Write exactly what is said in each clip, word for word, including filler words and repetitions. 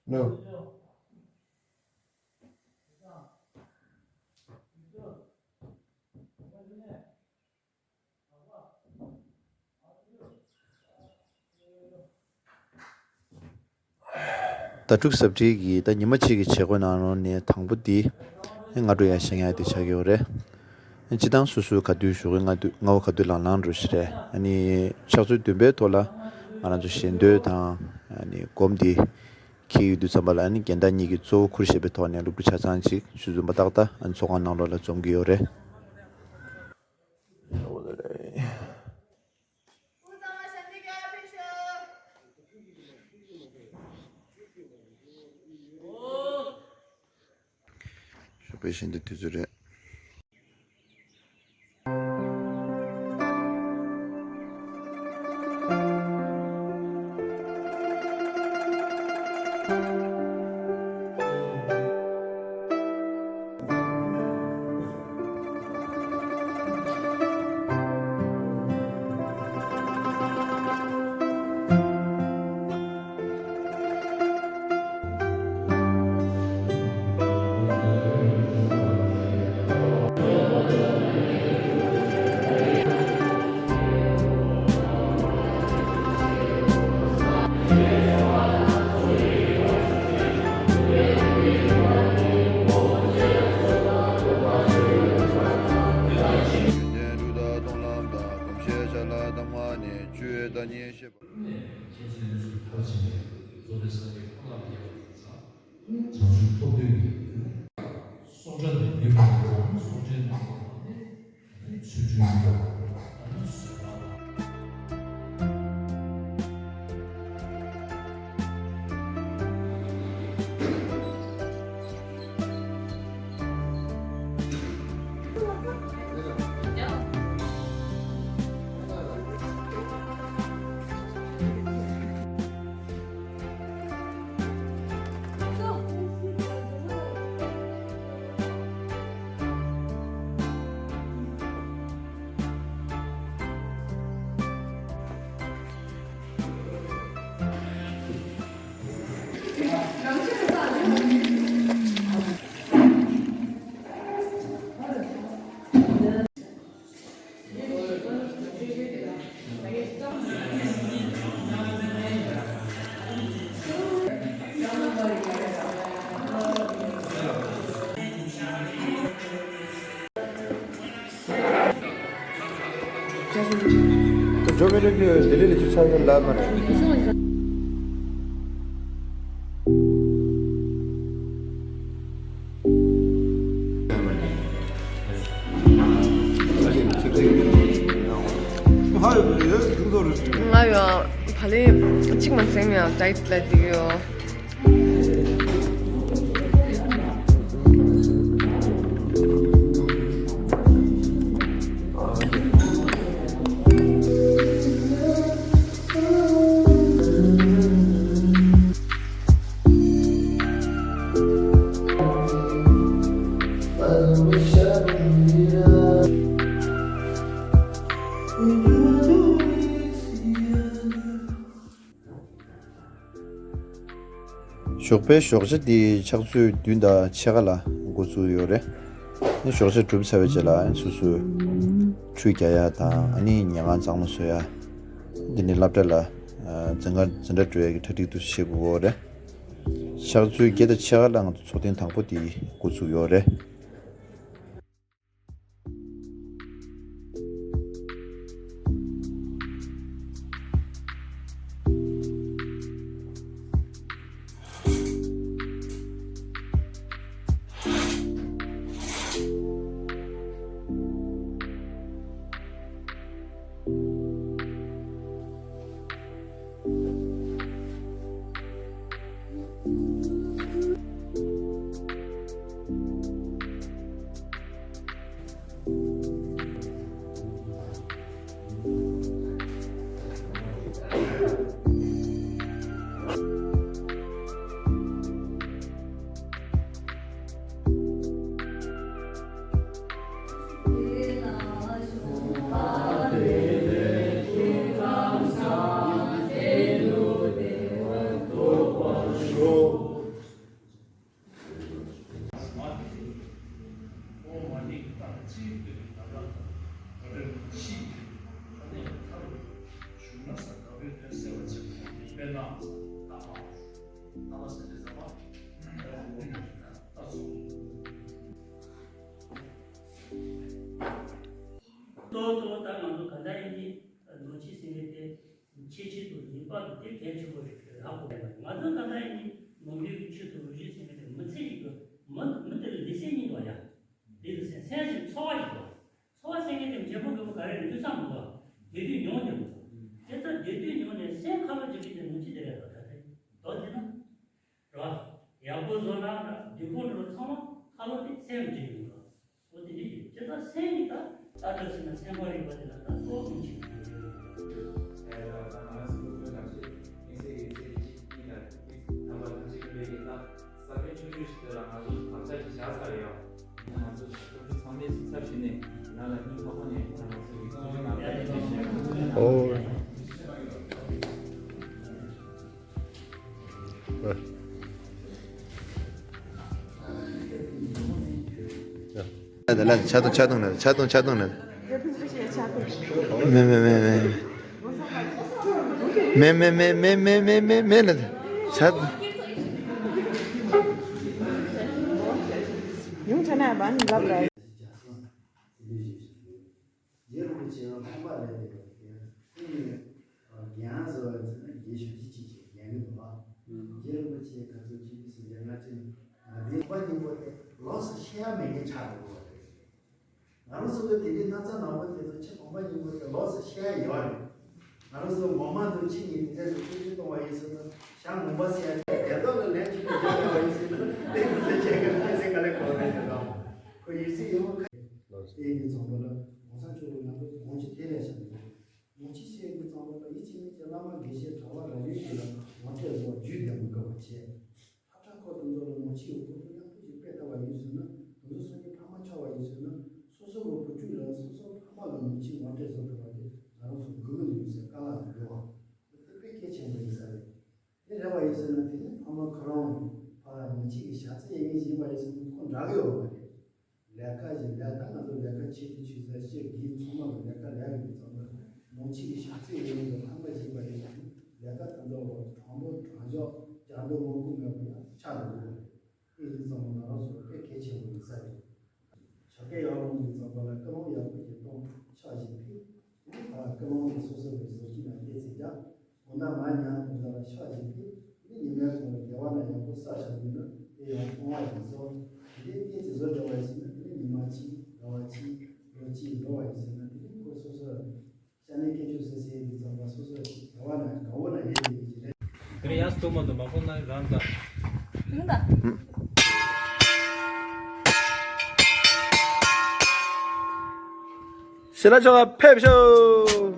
No. ཟླ་དྲུག་གཟབ་སྒྲིལ་གྱི་ད་ཉི་མ་གཅིག་གི་བྱེད་སྒོ་ནང་ལོགས་ནས་དང་པོ་འདི་སྔ་དྲོ་ཡར་བཞེངས་ཡག་དེ་ཆགས་ཀྱི་ཡོད་རེད། སྤྱིར་བཏང་སོ་སོའི་ག་དུས་ཞོགས་ཀྱི་སྔ་དུས་སྔ་པོ་ག་དུས་ལངས་ལངས་འགྲོ་ཞིག་རེད། ཨ་ནི་ཕྱག་ཚོད་བདུན་པའི་ཐོག་ལ་ང་རང་ཚོ་ཞལ་འདོན་དང་ཨ་ནི་སྒོམ་འདི་འཁེལ་ཡོང་དུས་ཙམ་པ་ལ་ཨ་ནི་རྒན་བདག་གཉིས་ཀྱིས་གཙོ་བོ་ཁུར་བཞེས་པའི་ཐོག་ནས་སློབ་ཕྲུག་ཆ་ཚང་ཅིག་ཆུ་ཚོད་མ་ཏག་ཏག་ཨ་ནི་ཚོགས་ཁང་ནང་ལོགས་ལ་འཛོམས་ཀྱི་ཡོད་རེད། ཞོགས་པའི་ཞལ་འདོན་དུས་ཚོད་རེད། ཁྱེད་ཚོས་ཚུར་ཐར་ཕྱིན་ནས་གཙོ་བོ་སངས་རྒྱས་ཁོ་ན་ལ་ཡལ་བ་ཡིན་ཙང་། བྱང་ཆུབ་ཐོབ་འདོད་ཀྱི་སྲོག་ཆགས་ནི་མི་བ་ཙམ་སྲོག་ཆགས་ནི་མ་བ་ནི་ཚུལ་ཁྲིམས་ཡོད་པ་ནི་བཟོད་པ། ཇོ་མི་རིགས་ཀྱི་ལྡི་ལི་ལ་ཅིག་ཆགས་ཡོད་ལབ་མ་རེད། ང་ཡང་བག་ལེབ་གཅིག་མ་ཟིན་ཡང་ཌའེ་ཊི་ལ་བསྡད་ཡོད། ཞོགས་པའི་ཞོགས་ཇ་འདི་ཕྱག་ཚོད་བདུན་དང་ཕྱེད་ཀ་ལ་འགོ་བཙུགས་ཡོད་རེད། ནི་ཞོགས་ཇ་གྲུབ་ཚར་བའི་རྗེས་ལ་སོ་སོའི་ཁྲུས་རྒྱག་ཡ་དང་ཨ་ནི་ཉལ་ཁང་གཙང་མ་བཟོ་ཡ། འདི་ནི་སློབ་གྲྭ་ལ་འཛིན་གྲྭ་འཛིན་གྲྭ་འགྲོ་ཡ་གི་གྲ་སྒྲིག་ཏུ་བྱེད་དགོས་ཀྱི་ཡོད་རེད། ཕྱག་ཚོད་བརྒྱད་དང་ཕྱེད་ཀ་ལ་ང་ཚོ་ཚོགས་ཐེངས་དང་པོ་དེ་འགོ་ཚུགས་ཡོད་རེད། གཙོ་བོ་གཙོ་བོ་ད་ང་ཚོ་ག་འདྲ་ཡིན་ནི་ནོར་འཁྲུལ་ཟེར་མཁན་དེ་ཆེས་ཆེད་དུ་ངེས་པར་དུ་དེ་གལ་ཆེན་པོ་རེད་ལབ་དགོས་པ་ཡིན། ང་ཚོ་ག་འདྲ་ཡིན་ནི་ནོར་འཁྲུལ་གྱི་ཆེད་དུ་ནོར་འཁྲུལ་ཟེར་མཁན་དེ་མི་ཚེ་ཡི་གི་མི་མི་དེ་ལ་ལུས་སེམས་གཉིས་འདུག་ཡ། ལུས་ལ་སེམས་སེམས་ཞིག་འཚོ་བ་ཞིག་འདུག་འཚོ་བ་ཟེར་མཁན་དེ་འབྲས་བུ་དགོས་པ་ག་རེ་རེད་འདུག་བསམ་མི་འདུག་བདེ་སྡུག་མྱོང་ནས་མི་འདུག་དེ་ལྟར་བདེ་སྡུག་མྱོང་ནས་སེམས་ཁ་ལོ་སྒྲིབ་པའི་དེ་ནོར་འཁྲུལ་དེ་རེད་ལ་ད་ལྟ་མདོར་བསྡུས་ན། རེད་བ། ཡག་པོ་བཟོ་ན་འདྲ་སྡུག་པོ་འགྲོ་ཚང་མ་ཁ་ལོ་དེ་སེམས་འདྲེས་ཡོང་འགྲོ། འོ་དེ་འདྲ་ཡོད། ཇི་ལྟར་སེམས་ཀྱི་ད་ལྟ་འདྲ་ཟེར་ན་སེམས་པ་རིག་པ་དེ་ལ་ད་གཙོ་བོ་མི་ཆེ་ཡོད། ཨོ། ལ་ལ་ཆ་ཏོང་ཆ་ཏོང་ལ་ཆ་ཏོང་ཆ་ཏོང་ལ། མེ་མེ་མེ་མེ་མེ་མེ་མེ་ལ་ཆ་ཏོང་། ཡུང་ཆ་ན་བན་ལབ་ར། རྗེ་རིན་པོ་ཆེ་ཡང་ལྷག་པ་རེད་དེ། ཁོང་ནས་རྒྱན་བཟོ་བ་ཟེར་ན་རྒྱན་ཞབས་ཕྱི་གཅིག་ཅིག་རྒྱན་གྱི་འདུག་ཨ། རྗེ་རིན་པོ་ཆེ་ག་ཚོད་ཅིག་ཟེར་ཡང་ང་ཅི་ང་དེ་པ་སྙིང་པོ་དེ་ལོགས་སུ་ཤེས་ཡ་མེད་མཁན་ཆགས་འགྲོ་གི་རེད། ང་རང་ཚོ་གི་དེ་འདྲའི་ན་ཚ་ནག་པོ་དེ་ཚོ་ཁྱི་གོང་མ་སྙིང་པོ་དེ་ལོགས་སུ་ཤེས་ཡ་ཡོད་རེད། ང་རང་ཚོ་ངོ་མ་དུ་ཁྱི་ཉིད་དེ་འདྲ་དུ་ཐུགས་རྗེ་གཏོང་བ་ཡིན་ཟེར་ན་ཞག་ངོ་མ་ཟེར་ཡ་དེ་དག་ལ་ལན་ཅིག་ཏུ་བརྗོད་བྱ་བ་ཡིན་ཟེར་ན་དེ་ཚོ་བྱེད་མཁན་ཁ་སེང་ག་ལེ་གོ་རེད་དེ་དང་། ཁོ་ཡིན་སྲིད་ཡིན་མོ་ཁ། དེ་ཡིན་ཙང་པ་ལ་གོང་ས་མཆོག་ལ་ང་ཚོ་དགོངས་གཞི་དེ་ལས་བཞག་ནས། ནོར་འཁྲུལ་བཤད་ཀྱི་ཙམ་པ་ལ་ཡིད་ཆེས་མེད་ཀྱི་བླ་མ་དགེ་བཤེས་གྲྭ་པ་རབ་ཡུལ་ཞིག་ལ་ངོ་སྤྲོད་བཟོ་རྒྱུས་ལྡན་པ་དགོས་པ་བྱས། ལྷ་གྲྭ་སྐོར་དེ་ཚོ་ལ་ནོར་འཁྲུལ་ཡོད་ཁོ་ཚོ་མཉམ་དུ་ཞིག་སྤེལ་ཐུབ་པ་ཡིན་ཟེར་ན། དེ་ཚོ་སོ་སོའི་ཕ་མ་ཆགས་པ་ཡིན་ཟེར་ན། སོ་སོ་གི་བུ་ཕྲུག་ལ་སོ་སོའི་ཕ་མ་ལ་ནོར་འཁྲུལ་ངོ་སྤྲོད་བཟོ་ཐུབ་པ་དེ་ང་རང་ཚོ་དགོས་ཀྱི་འདུག་ཟེར་བཀའ་སློབ་དགོས་པ་དེ་དཔེ་གལ་ཆེན་པོ་ཡིན་ས་རེད། དེ་རེད་པ་ཡིན་ཟེར་ན་དེ་ནི་ཕ་མ་ཁོ་རང་ཕ་ནོར་འཁྲུལ་གྱི་ཞག་རྩི་ཡས་མཁན་ཞིག་ཡིན་པ་ཡིན་ཟེར་ན་ཁོ་འདྲ་གི་ཡོད་མ་རེད། ལས་ཀ་ཞིག་ལས་ད་ང་ཚོ་ལས་ཀ་ཆེ་འབྲིང་ཆུང་ཟེར་ཤེས་དགེ་ཚང་མ་ལ་ལས་ཀ་ལས་ཡོད་པའི་ཚང་མ་ནོར་འཁྲུལ་གྱི་ཞག་རྩི་ཡས་མཁན་གྱི་ཕ་མ་ཞིག་ཡིན་པ་ཡིན་ཟེར་ན་ལས་ཀ་དེ་ཚོ་ལ་དྲང་པོ་དྲང་འཇོག་རྒྱག་འདོད་མང་པོ་མེད་པ་ཡང་ཆགས་འགྲོ་གི་རེད། དེ་ཡིན་ཙང་ང་རང་ཚོ་དཔེ་གལ་ཆེན་པོ་ཡིན་ས་རེད། བྱ་དགའ་ཡར་ལོངས་ཀྱི་ཙམ་པ་ལ་སྐུལ་སློང་ཡག་པོ་ཞིག་གཏོང་ཕྱག་ཞིག་ཕུལ། ཨ་སྐུལ་སློང་དེ་སོ་སོ་གི་བཟོ་སྐྲུན་ལ་བལྟས་ཚེ་ཀྱང་འོ་ན་མ་ཉམས་དུ་འདྲ་བ་ཕྱག་ཞིག་ཕུལ། ནི་ཉི་མའི་གོང་ལ་དགེ་བ་ན་ཡག་པོ་བསགས་བཞག་ཡིན་ན་དེ་ཡང་སྤོང་བ་ཡིན་སོ། དེ་ལས་བལྟས་ཚེ་བཟོ་འདྲ་བ་ཡིན་ཟེར་ན་དེ་ནི་ཉི་མ་གཅིག་ཟླ་བ་གཅིག་ལོ་གཅིག་འགྲོ་བ་ཡིན་ཟེར་ན་དེ་ནི་ཁོ་སོ་སོ་ཤ་ནས་སྐད་ཅོར་ཟེར་ཟེར་ཡིན་ཙམ་པ་སོ་སོ་ཞིག་དགེ་བ་ན་དགའ་བོ་ན་ཡེ་ཡིན་གྱི་རེད། དེ་ནས་ཡང་སྟོང་མ་དང་མ་ཁོ་ན་རང་དང་། ཤེས་རབ་མཆོག་ཕེབས་ཤོག།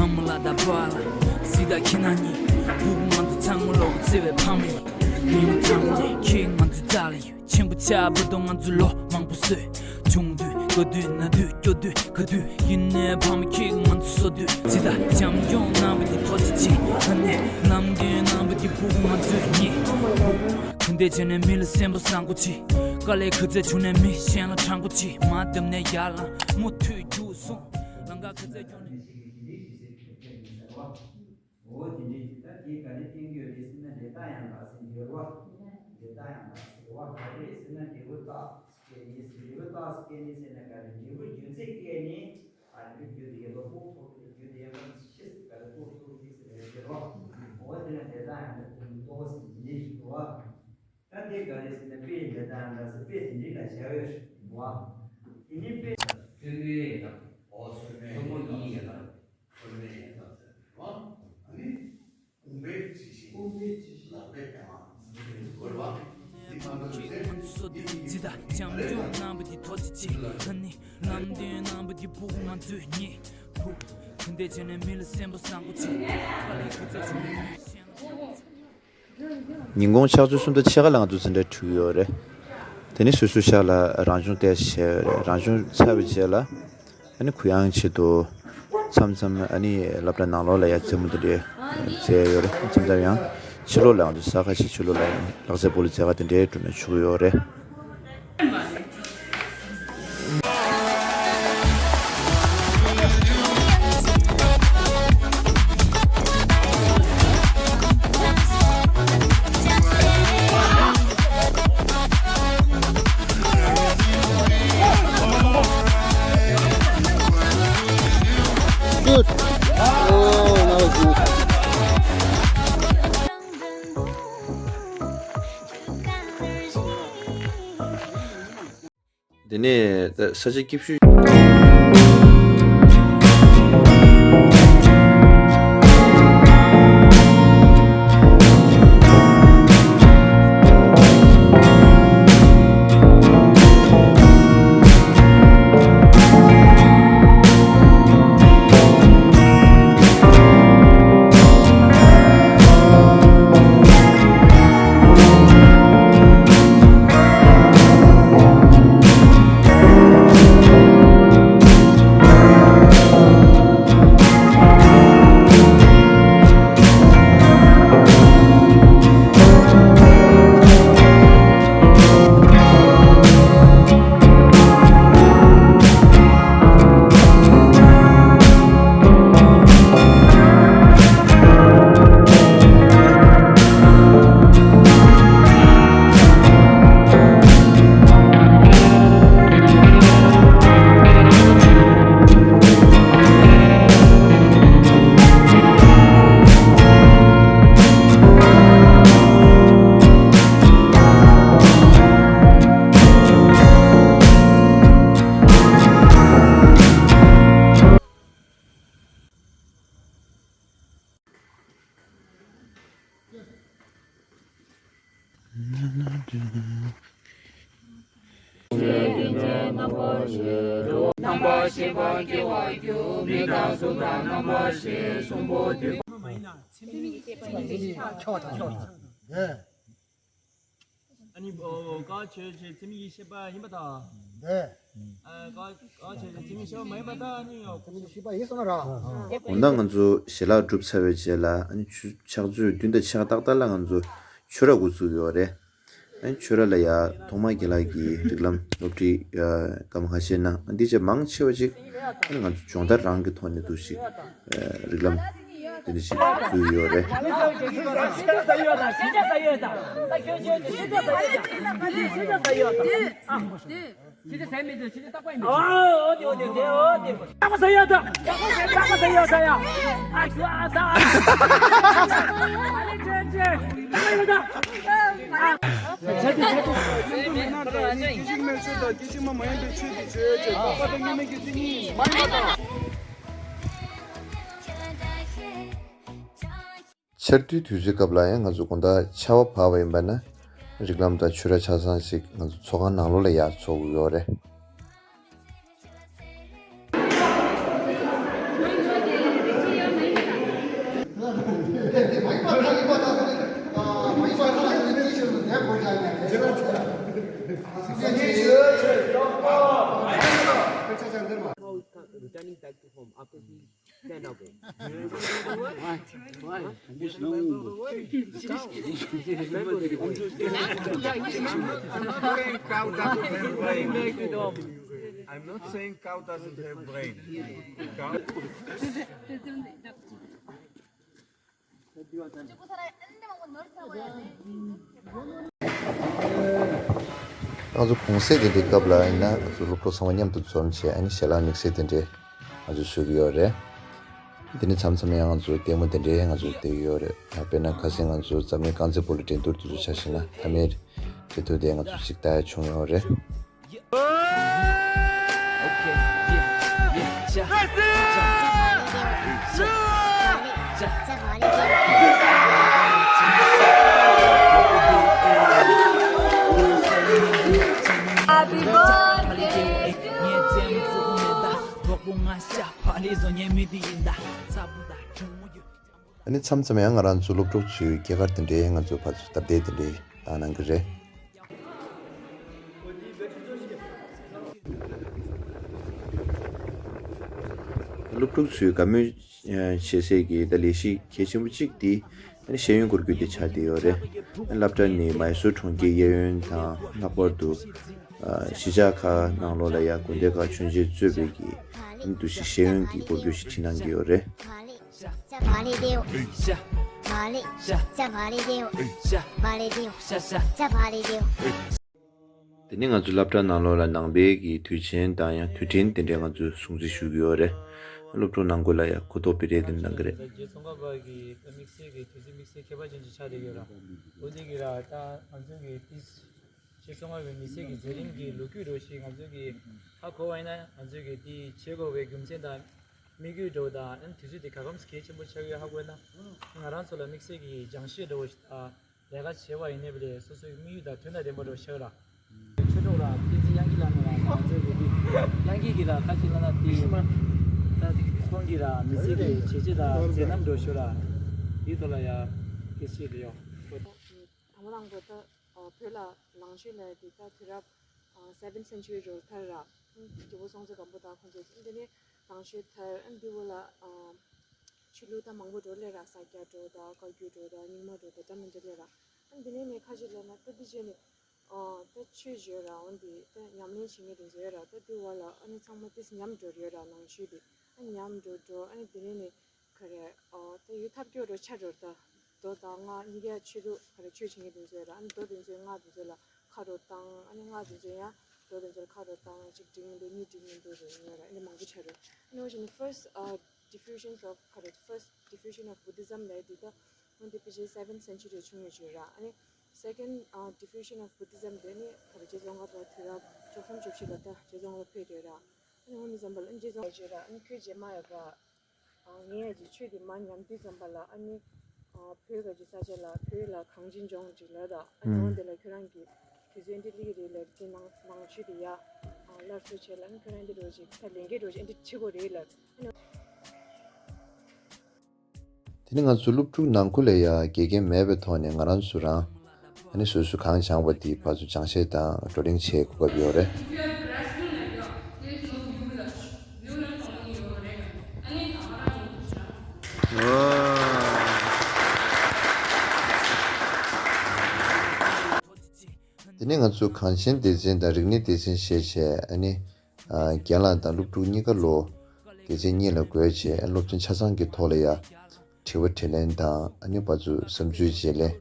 ཨ་མ་ལགས་དང་པཱ་ལགས། སྲིད་དང་ཁྱེད་རྣམ་གཉིས། སྤུ་གུ་ང་ཚོ་ཚང་མ་ལོག་བརྩེ་བའི་ཕ་མ་ཡིན། མི་མ་ཚང་མ་ནས་ཁྱེད་ང་ཚོའི་རྩ་ལ་ཡོད། ཆེན་པོ་ཆགས་བར་དུ་ང་ཚོས་ལོ་མང་པོ་བཟོས། ཆུང་དུས་དགའ་དུས་ན་དུས་སྐྱོ་དུས་དགའ་དུས་ཡིན་ནའི་ཕ་མ་ཁྱེད་ང་ཚོ་གསོ་དུས་སྲིད་དང་བྱམས་སྐྱོང་གནང་བ་འདི་ཐུགས་རྗེ་ཆེ། ཨ་ནེ་ལམ་སྟོན་གནང་བ་འདི་སྤུ་གུ་ང་ཚོས་རྙེད། སྐུར་འདེབས་བྱས་ནས་མི་ལ་གསོན་པོ་བཟང་པོ་བྱེད། དཀའ་ལས་ག་ཚད་བྱུང་ནའི་མི་གཞན་ལ་དྲང་པོ་བྱེད། མ་བསྡམས་ནས་ཡར་ལངས་མུ་མཐུད་རྒྱུགས་སོང་། ལམ་ཁ་ག་ཚད་རྒྱུགས་ནའི། འོ་དེ་འདྲའི་དེ་ལྟར་དེ་ག་རེ་བསྟན་གྱི་ཡོད་རེད་ཟེར་ན་འབྲས་རྟགས་ཡང་དག་ཟེར་གྱི་ཡོད་རེད་བ། འབྲས་རྟགས་ཡང་དག་ཟེར་བ་ག་རེ་རེད་ཟེར་ན་འབྲས་བུ་རྟགས་སྐྱེ་ནི་ཟེར། འབྲས་བུ་རྟགས་སྐྱེ་ནི་ཟེར་ན་ག་རེ་འབྲས་བུ་རྒྱུ་མཚན་སྐྱེ་ནི་ཨ་རེ་རྒྱུ་དེ་ཡོད་པ་ཕུགས་ཐོགས་ཀྱི་རྒྱུ་དེ་ཡོད་པ་ཤེས་ག་རེ་ཕུགས་ཐོགས་ཀྱི་ཟེར་རེད་ཟེར་བ། འོ་དེ་ན་འབྲས་རྟགས་ཡང་དག་དེ་ནི་རྟོགས་ཟེར་འདི་འདྲའི་ཞིག་འདུག་བ། ད་དེ་ག་རེ་ཟེར་ན་དཔེ་འབྲས་རྟགས་ཡང་དག་ཟེར་དཔེ་དེ་འདྲའི་ལ་བཞག་ཡོད་རེད་བ། དེ་ནི་དཔེ་ཕུ་ནུའི་ཡང་དག་ཕུ་མོ་ཡི་ཡང་དག་ཕུ་ནུའི་ཡང་དག་ཟེར་བ། ཨ་ནི་དཔུང་པའི་ཇི་བཞིན་དཔུང་པའི་ཇི་བཞིན་ལག་པའི་ཨེ་མ་ཟེར་བ། འདི་མ་གཏོགས་ཚེ་འདི་ཡི་ཇི་ལྟར་བྱམས་སྐྱོང་གནང་བ་འདི་ཐུགས་རྗེ་ཆེ། ཨ་ནི་ལམ་སྟོན་གནང་བ་འདི་སྤུ་གུ་ང་ཚོས་རྙེད། ཕུ་འདེབས་བྱས་ནས་མི་ལ་གསོན་པོ་བཟང་པོ་བྱེད། དཀའ་ལས་ག་ཚད་བྱུང་ནའི་མི་གཞན་ལ། ཉིན་གུང་ཕྱག་ཚོད་གསུམ་དང་ཕྱེད་ཀ་ལ་ང་ཚོ་འཛིན་གྲྭ་འགྲོ་གི་ཡོད་རེད། དེ་ནས་སོ་སོའི་ཤག་ལ་རང་སྦྱོང་ཏོག་ཙམ་བྱས་ཡོད་རེད། རང་སྦྱོང་ཚར་བའི་རྗེས་ལ་ཨ་ནི་གུ་ཡངས་ཆེད་དུ་མཚམས་མཚམས་ཨ་ནི་སློབ་གྲྭ་ནང་ལོགས་ལ་ཡ་རྩེད་མོ་དེ་འདྲས་རྩེ་ཡ་ཡོད་རེད། མཚམས་མཚམས་ཡང་ཕྱི་ལོགས་ལ་ང་ཚོ་ས་ཁ་ཤས་ཕྱི་ལོགས་ལ་ཡང་ལག་རྩེད་སྤོ་ལོ་རྩེ་ག་དེ་འདྲས་འགྲོ་ནས་ཆོག་གི་ཡོད་རེད། དེ་ནས་ད་ས་ཆ་སྐྱིད་ཤོས། ཨ་ནི་ཨོ་ཀ་ཆོས་ཅན་ཚད་མིན་གྱི་ཤེས་པ་ཡིན་པ་དང་། ཨ་ཀ་ཀ་ཆོས་ཅན་ཚད་མིན་ཤེས་པ་མ་ཡིན་པ་དང་ཨ་ནི་ཡང་ཚད་མིན་ཤེས་པ་ཡིན་སོང་ན་ར། འོ་ན་ང་ཚོ་ཞལ་ལག་གྲུབ་ཚར་བའི་རྗེས་ལ་ཨ་ནི་ཆུ་ཕྱག་མཛོད་བདུན་དང་ཕྱག་ཏག་ཏག་ལ་ང་ཚོ་ཆོས་ར་འགོ་ཚུགས་ཡོད་རེད། ཨ་ནི་ཆོས་ར་ལ་ཡ་ཐོག་མར་རྒན་ལགས་ཀྱིས་རིགས་ལམ་སློབ་ཁྲིད་སྐར་མ་ཁ་ཤས་གནང་། ཨ་ནི་འདི་བྱས་མང་ཆེ་བ་ཅིག་ཨ་ནི་ང་ཚོ་སྦྱོང་བརྡར་རང་གི་ཐོག་ནས་འདུག་ཞིག་རིགས་ལམ་དེ་འདྲ་ཞིག་འཛུལ་ཡོད་རེད། ཆར་དུས་དུས་ཚོད་སྐབས་ལ་ཡང་ང་ཚོ་དགོང་དག་ཆར་པ་བབས་པ་ཡིན་པ་ན་རིགས་ལམ་དང་ཆོས་ར་ཆ་ཚང་ཞིག་ང་ཚོ་ཚོགས་ཁང་ནང་ལོགས་ལ་ཡར་ཚོགས་ཀྱི་ཡོད་རེད། Returning back to home after being sent away. Why? Why? I'm not saying cow doesn't have brain. I'm not saying cow doesn't have brain. Cow. ང་ཚོ་གུང་སེང་དེ་འདྲའི་སྐབས་ལ་ཡིན་ན་ང་ཚོ་སློབ་གྲོགས་ཚང་མ་མཉམ་དུ་འཛོམས་བྱས་ཨ་ནི་ཞལ་ལག་དམིགས་བསལ་དེ་འདྲའི་ང་ཚོ་བཟོ་གི་ཡོད་རེད། དེ་ནི་མཚམས་མཚམས་ཡང་ང་ཚོ་ལྟད་མོ་དེ་འདྲའི་ང་ཚོ་བལྟ་གི་ཡོད་རེད། ད་དཔེར་ན་ཁ་སང་ང་ཚོ་འཛམ་གླིང་རྐང་རྩེད་སྤོ་ལོ་འགྲན་བསྡུར་དེ་ཚོ་ཆ་བཞག་ན་མཐའ་མའི་གྲལ་མཐུད་དེ་ང་ཚོ་གཅིག་ལྟ་ཡ་བྱུང་ཡོད་རེད། ཨ་ནི་མཚམས་མཚམས་ཡང་ང་རང་ཚོ་སློབ་གྲོགས་ཚོའི་སྐྱེས་སྐར་དེ་འདྲའི་ང་ཚོ་ཕར་ཚུར་སྟབས་བདེ་དེ་འདྲའི་བཏང་གནང་གི་རེད། སློབ་ཕྲུག་ཚོའི་དགའ་མོས་བྱེད་སའི་གི་ད་ལས་གཞི་གལ་ཆེན་པོ་གཅིག་དེ་ཤེས་ཡོན་སྐོར་སྐྱོད་དེ་ཆགས་བསྡད་ཡོད་རེད། སློབ་གྲྭ་ནས་མའི་སོར་གྲོང་ཁྱེར་གཡས་གཡོན་དང་ལྷག་པར་དུ་གཞིས་ཆགས་ཁག་ནང་ལོགས་ལ་ཡང་དགོན་སྡེ་ཁག་མཆོད་མཇལ་གཙོས་པའི་གི་འདུ་ཤེས་ཤེས་ཡོན་གྱི་སྐོར་སྐྱོད་ཞིག་ཁྲིད་གནང་གི་ཡོད་རེད། དེ་ནས་ང་ཚོ་སློབ་གྲྭ་ནང་ལོགས་ལ་ནང་པའི་གི་དུས་ཆེན་དང་ཡང་དུས་དྲན་དེ་འདྲའི་ང་ཚོས་སྲུང་བརྩི་ཞུ་གི་ཡོད་རེད། སློབ་ཕྲུག་ནང་ཁུལ་ལ་ཡང་གོ་རྟོགས་སྤེལ་རེས་དེ་གནང་གི་རེད། རྗེ་ཙོང་ཁ་པ་གི་དམིགས་བསལ་གྱི་དུས་ཚིགས་དམིགས་བསལ་ཁྱད་པར་ཅན་ཅིག་ཆགས་བསྡད་ཡོད་ར། འོ་དེ་གི་ར་ད་ང་ཚོ་གི་ཏིས་ ཚོང་བའི་མི་སེར་གྱི་མཛད་རིམ་གྱི་ལོ་རྒྱུས་འདྲ་ཞིག་ང་ཚོ་གིས་ཧ་གོ་བ་ཡིན་ན། ང་ཚོ་གིས་འདི་བྱེད་དགོས་པའི་རྒྱུ་མཚན་དང་དམིགས་ཡུལ་འདྲ་དང་། ཨ་ནི་དུས་ཚོད་འདི་ག་གམ་གལ་ཆེན་པོ་ཆགས་ཡོད་ཧ་གོ་ན། ང་རང་ཚོ་ལ་དམིགས་བསལ་གྱི་སྦྱང་བཤད་འདྲ་ཞིག་དང་ལས་ཀ་བྱེད་པ་ཡིན་ནའི་སོ་སོའི་དམིགས་ཡུལ་དང་དོན་དང་ལྡན་པ་འདྲ་ཆགས་ལ། ཆོས་གྲོགས་ལ་བསྟན་འཛིན་དབྱངས་སྐྱིད་ལགས་ནས་ང་ཚོའི་ལས་དབྱངས་སྐྱིད་ཀྱིས་ལ་ཁ་ཅིག་ལབ་ན་དེ་ད་ཁོང་གིས་ལ་མི་ཚེ་གི་བྱས་རྗེས་དང་མཛད་རྣམ་འདྲ་ཞིག་ལ་འདིའི་ཐོག་ལ་ཡ་སྐད་ཆ་དེ་ཡོད། དང་པོ་དང་པོ་ད་བོད་ལ་ནང་ཆོས་ལ་དེ་ད་དུས་རབས་seventh century འགྲོ་ཐར་ར། རྒྱལ་པོ་སྲོང་བཙན་སྒམ་པོ་དང་ཁོང་ཚོ་དེ་ནས་ནང་ཆོས་ཐར། ཨ་ནི་འདི་བོ་ལ་ཆོས་ལུགས་ད་མང་པོ་འགྲོ་ལེ་ར། ས་སྐྱ་འགྲོ་དང་བཀའ་བརྒྱུད་འགྲོ་དང་རྙིང་མ་འགྲོ་དང་འདྲ་མི་འདྲ་ལེ་ར། ཨ་ནི་དེ་ནས་ནས་ཁ་ཅིག་ལབ་ན་ད་འདི་བྱས་ནས་ཨོ་ད་ཆོས་བརྗོད་ར། འོན་ཏེ་ད་ཉམས་ལེན་བྱེད་མཁན་དེ་ཚོ་ཡོད་ར། ད་འདི་བ་ལ་ཨ་ནི་ཚང་མ་ཏིས་ཉམས་འགྲོ་ཡོད་ར། ནང་ཆོས་དེ་ཨ་ཉམས་འགྲོ་འགྲོ། ཨ་ནི་དེ་ནས་ནས་ག་རེ་ཨོ་ད་ཡུལ་ཐབས་སྐྱོ་འགྲོ་ཆ་འགྲོ། ད་མདོ་དང་སྔགས་གཉིས་ཀ་ཆོས་ལུགས་ག་རེ་ཆོས་བྱེད་མཁན་དེ་ཚོ་ཡོད་ར། ཨ་ནི་མདོ་དེ་ཚོའི་སྔགས་དེ་ཚོ་ལ་ཁ་རོག་བཏང་། ཨ་ནི་སྔགས་དེ་ཚོ་ཡང་མདོ་དེ་ཚོ་ལ་ཁ་རོག་བཏང་། གཅིག་འགྲིག་མི་འདུག་གཉིས་འགྲིག་མི་འདུག་རེད་ཡོད་ར། ཨ་ནི་མང་པོ་ཆ་རེད། ཨ་ནི་འོ་བྱས་ནས་first ཨ་diffusions of ག་རེ་first diffusion of Buddhism ལབ་དེ་ད་འོན་ཏེ་ཕལ་ཆེར་seventh century བྱུང་ཡོད་ཅིག་ར། ཨ་ནི་second ཨ་diffusion of Buddhism དེ་ནི་ག་རེ་རྗེ་ཙོང་ཁ་པ་དུས་རབས་བཅུ་གསུམ་བཅུ་བཞི་ལ་ད་རྗེ་ཙོང་ཁ་པ་ཕེབས་ཡོད་ར། ཨ་ནི་འོ་ནི་ཙམ་པ་ལ་ཨ་ནི་རྗེ་ཙོང་ཁ་པ་ཅིག་ར། ཨ་ནི་ཁྱོད་རྗེས་མ་ཡོད་པ། ཨ་ངས་ཡ་ཅིག་ཆོས་དེ་མ་ཉམས་དུས་ཙམ་པ་ལ་ཨ་ནི་ཨ་བོད་ག་ཅིག་ས་ཆ་ལ་བོད་ལ་གངས་ཅན་ལྗོངས་ཅིག་ལ་ད། ཨ་ནི་འོ་དེ་ལ་ཁྱོད་རང་གིས་དུས་ཚོད་འདི་ལི་གི་རེད་ལབ་ཀྱི་ནང་ནང་ཆོས་དེ་ཡ་ཨ་སླར་གསོ་བྱས་ལ། ཨ་ནི་ཁྱོད་རང་འདི་འགྲོ་ཅིག་ད་ལས་འགན་འགྲོ་ཅིག་འདི་བྱེད་དགོས་རེད་ལབ། ཨ་ནི། དེ་ནས་ང་ཚོ་སློབ་ཕྲུག་ནང་ཁུལ་ལ་ཡ་དགེ་རྒན་མེད་པའི་ཐོག་ནས་ང་རང་ཚོ་རང་ཨ་ནི་སོ་སོ་གང་སྦྱངས་པ་དེ་ཕར་ཚུར་སྦྱང་བཤད་དང་བགྲོ་གླེང་བྱེད་གོ་སྐབས་ཡོད་རེད། དེ་ནས་ང་ཚོ་གངས་ཅན་སྡེ་ཚན་དང་རིག་གནས་སྡེ་ཚན་ཞེས་བྱས། ཨ་ནི་རྒན་ལགས་དང་སློབ་ཕྲུག་གཉིས་ཀ་ལོ་སྡེ་ཚན་གཉིས་ལ་བགོས་བྱས། སློབ་ཚན་ཆ་ཚང་གི་ཐོག་ལ་ཡ་དྲི་བ་དྲིས་ལན་དང་། ཨ་ནི་ཕར་ཚུར་བསམ་ཚུལ་བརྗེ་ལེན་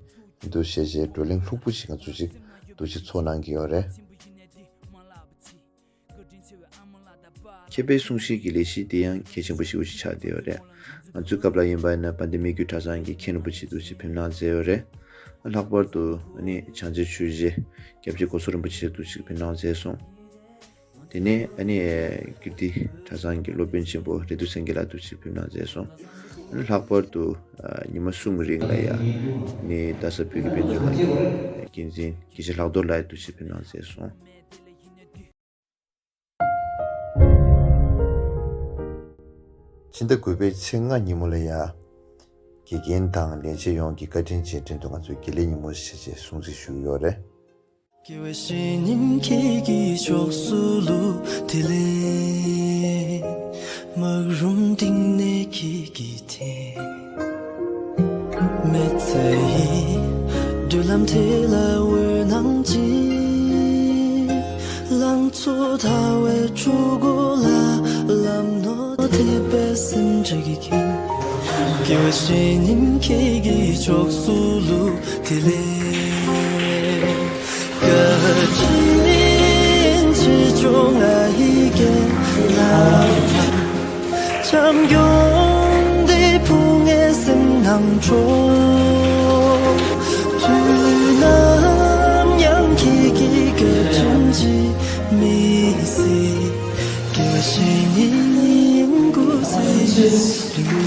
འདུག་བྱས་བྱས་བགྲོ་གླེང་ལྷུག་པོ་ཞིག་ང་ཚོ་ཅིག་འདུ་ཞིག་ཚོགས་གནང་གི་ཡོད་རེད། མཁས་པའི་གསུང་བཤད་ཀྱི་ལས་གཞི་དེ་ཡང་གལ་ཆེན་པོ་ཞེ་པོ་ཞིག་ཆགས་བསྡད་ཡོད་རེད། ང་ཚོའི་སྐབས་ལ་ཡིན་པ་ཡིན་ན་དཔལ་ལྡན་སྨད་རྒྱུད་གྲྭ་ཚང་གི་མཁན་རིན་པོ་ཆེ་འདུག་ཅིག་ཕེབས་གནང་མཛད་ཡོད་རེད། ལྷག་པར་དུ་ཨ་ནི་བྱང་རྩེ་ཆོས་རྗེ་སྐྱབས་རྗེ་གོ་ས་རིན་པོ་ཆེ་འདུག་ཅིག་ཕེབས་གནང་མཛད་སོང་། དེ་ནས་ཨ་ནི་ཀིརྟི་གྲྭ་ཚང་གི་སློབ་དཔོན་ཆེན་པོ་རེ་ཏུ་སེང་གེ་ལགས་འདུག་ཅིག་ཕེབས་གནང་མཛད་སོང་། ཨ་ནི་ལྷག་པར་དུ་ཉི་མ་གསུམ་རིང་ལ་ཡ་ནི་རྡ་ས་བོད་ཀྱི་དཔེ་མཛོད་ཁང་གི་འགན་འཛིན་དགེ་བཤེས་ལྷག་རྡོར་ལགས་འདུག་ཅིག་ཕེབས་གནང་མཛད་སོང་། ཕྱི་ཟླ་དགུ་པའི་ཚེས་ལྔ་ཉིན་མོ་ལ་ཡ། དགེ་རྒན་དང་ལས་བྱེད་ཡོངས་ཀྱི་བཀའ་དྲིན་རྗེས་དྲན་དུ་ང་ཚོས་དགེ་ལས་ཉིན་མོ་ཞེས་བྱས་སྲུང་བརྩི་ཞུས་ཡོད་རེད། དགེ་བའི་བཤེས་གཉེན་ཁྱེད་ཀྱི་ཕྱོགས་སུ་ལུས། དེ་ལས་སྨག་རུམ་གཏིང་ནས་ཁྱེད་ཀྱི་མི་ཚེ་ཡི་བགྲོད་ལམ་དེ་ལ་འོད་སྣང་སྦྱིན། ལང་ཚོ་ཐལ་བའི་འཁྲུལ་སྒོ་ལ་ལམ་སྣོད་དེ་པའི་སེམས་ཀྱི་ཁྱིམ། དགེ་བའི་བཤེས་གཉེན་ཁྱེད་ཀྱི་ཕྱོགས་སུ་ལུས། དེ་ལས་བཀའ་དྲིན་ཆེ་ཆུང་ང་ཡི་རྒན་ལགས། བྱམས་སྐྱོང་འདི་ཕུང་ངེ་སེམས་ནང་འཕྲོ། དུས་ནམ་ཡང་ཁྱེད་ཀྱི་བཀའ་དྲིན་གྱིས་མི་ཟད། དགེ་བའི་བཤེས་གཉེན་སྐུ་ཚེ་རིང་།